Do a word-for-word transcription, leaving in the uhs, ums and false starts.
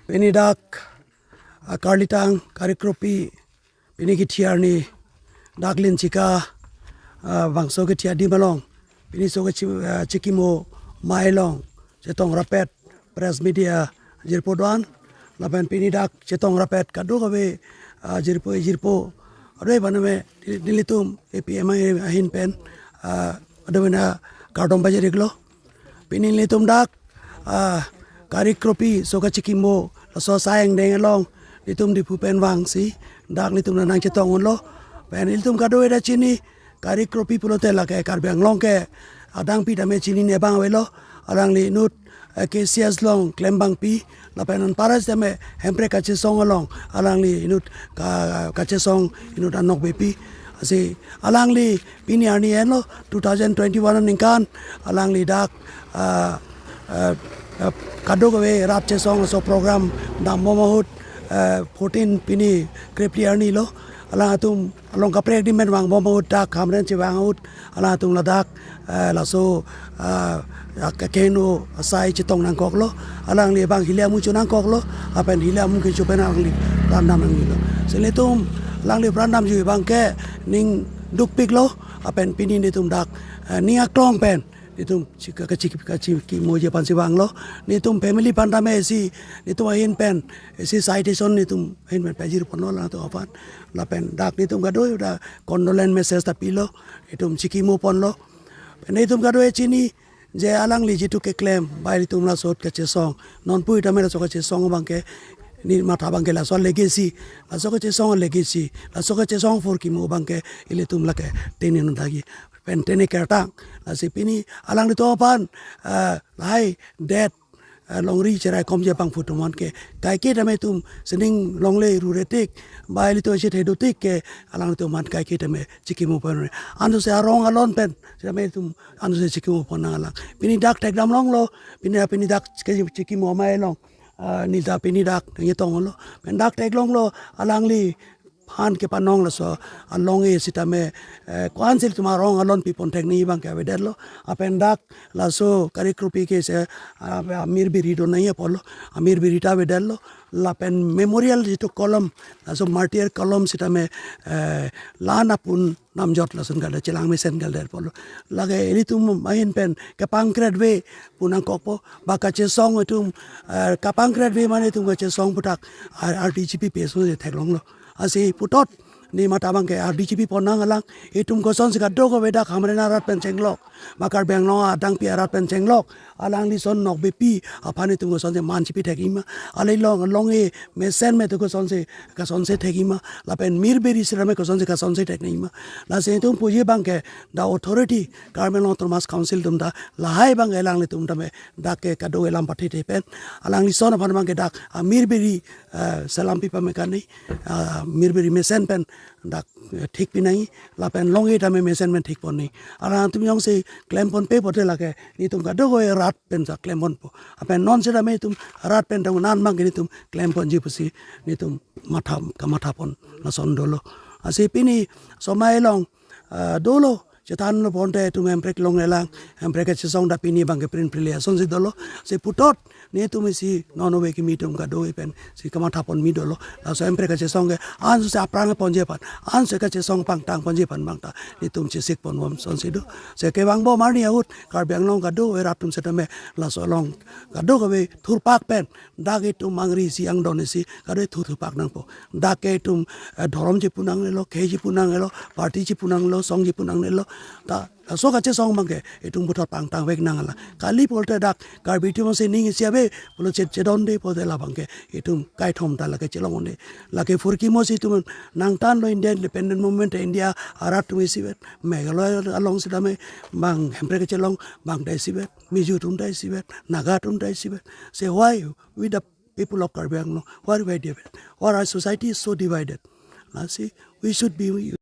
Pini dak, ah, Karlitang, Karikropi, pini kethi arni, dak Linchika, ah, bangso kethi adim along, pini so kechi-, ah, chikimo amei along chetong rapet press meet jirpo do-an, lapen pini dak chetong rapet kadokave, ah, jirpo jirpo ado-an aphan me nelitum A P M I ahin pen, ah, ado-an kardom pajir-iklo. Pini nelitum dak, ah, Karikropi so kachikimo, laso asai angdeng along nelitum Diphu pen vangsi dak nelitum nangchetong unlo. Pen nelitum kadokave ta chini, Karikropi pulote lake Karbi Anglong ke adangpi tame chinine abang avelo. Alangli inut, eh, K C S along klembangpi, lapen anparta tame Hemprek kachesong along alangli inut ka-, kachesong inut anokbepi. Lasi alangli pini arni enlo, two thousand twenty-one aningkan alangli dak, ah, ah, ah, kadokave rat chesong aso program dambom ahut, ah, fourteen pini krephli arni lo, alangtum along kaprek adim pen vangbom ahut, dak Hamren chevang ahut alangtum ladak, eh, laso, ah, keheno asai chetong nangkoklo, alangli abang hili amu cho nangkoklo, lapen hili amu kecho pen alangli pran dam nangnelo. Lasi nelitum alangli pran damji abang ke ning dukpiklo, lapen pini nelitum dak, eh, ning aklong pen nelitum chi-, kachi-, kachikimoji aphansi vanglo. Nelitum family aphan tame si, nelitum ahin pen si citation nelitum ahin pen pajirponlo alangtum aphan. Lapen dak nelitum kadokave ta condolence message ta pilo, nelitum chikimo ponlo. Pen nelitum kadokave chini, je alangli jitu keklem, bai ilitum laso ahut kachesong, nonpu tame laso kachesong abang ke, ne matha abang ke laso legacy, laso kachesong legacy, laso kachesong phurkimo abang ke ilitum lake tene nangdagi pen tene kertang. Lasi pini alanglitum aphan, ah, lahai det, ah, longri cheraikomji abangphu atum an ke kaike tame itum sining longle rure tik, bai ilitum isi thedo tik ke alanglitum aphan kaike tame chikimo pon. Anso se arong alon pen tame itum anso se chikimo pon nang alang. Pini dak thekdam longlo, pini, pini dak ke chikimo amei along, ah, neli ta pini dak nangchetonglo. Pen dak theklonglo, alangli aphan kepanong laso alongle sitame, eh, ko-ansi itum arong alon pipon thekji abang ke avedetlo. Lapen dak laso Karikropi ke se, ah, amir biri do nangji apotlo, amir biri ta avedetlo. Lapen memorial jitu column, laso martyr column sitame, eh, la-an apun namjot lason kaldet, chelang mesen kaldet apotlo. Lake ilitum ahin pen kepangkretve pu nangkokpo, ba kachesong itum, eh, kapangkretve mane itum kachesong puthak R D G P pen so theklonglo. Lasi puthot ne matha abang ke R D G P pon nang alang, itum kosonsi kadokave dak Hamren arat pen chenglok, ba Karbi Anglong adangpi arat pen chenglok, alangli ason nokbepi aphan itum kosonsi man chipi thekji ma, alangli along alongle mesen me itum kosonsi kasonse thekji ma, lapen mir biri sitame kosonsi kasonse thekji ma. Lasi itum puji abang ke the authority Karbi Anglong Autonomous Council atum ta lahai abang ke alanglitum tame dak ke kadokave alam pathethe pen alangli ason aphan abang ke dak amir biri, eh, selam pi pame kani, ah, mir biri mesen pen dak, eh, thik pi nangji, lapen longle tame mesen pen thik pon nangji. Alangtum jongsi klem ponpe pulote lake nelitum kadokave rat pen ta klem ponpo. Lapen non sitame itum rat pen tong nan abang ke nelitum klem ponji pusi nelitum matha, kamatha pon lason dolo. Lasi pini somai along, ah, dolo, chethanlo ponte itum Hemprek longlelang, Hemprek kachesong ta pini abang ke prin prile asonsi dolo. Lasi puthot nelitum isi non ove kimi atum kadokave pensi kamatha ponmi dolo. Laso Hemprek kachesong ke anso se aphrang ponji aphan, anso kachesong pangtang ponji aphan abang ta nelitum chesik ponbom asonsi do. Lasi kevangbom arni ahut Karbi Anglong kadokave rat atum sitame laso along kadokave thurpak pen dak itum angri isi angdon isi kadokave thur thurpak nangpo. Dak ke itum, eh, dhorom chipu nangnelo, khei chipu nangnelo, party chipu nangnelo, song chipu nangnelo. Ta laso kachesong abang ke itum puthot pangtang vek nang alang. Kali pulote dak Karbi atum si ning isi ave pulo chet chedonde pulote labang ke itum kaithom ta lake chelong unde. Lake phurkimosi itum nangthanlo India Independent Movement, India arat atum isivet, Meghalaya along sitame bang Hemprek kachelong abang ta isivet, Mizo atum ta isivet, Naga atum ta isivet. Lasi why we the people of Karbi Anglong, why we are divided? Why our society is so divided? Lasi we should be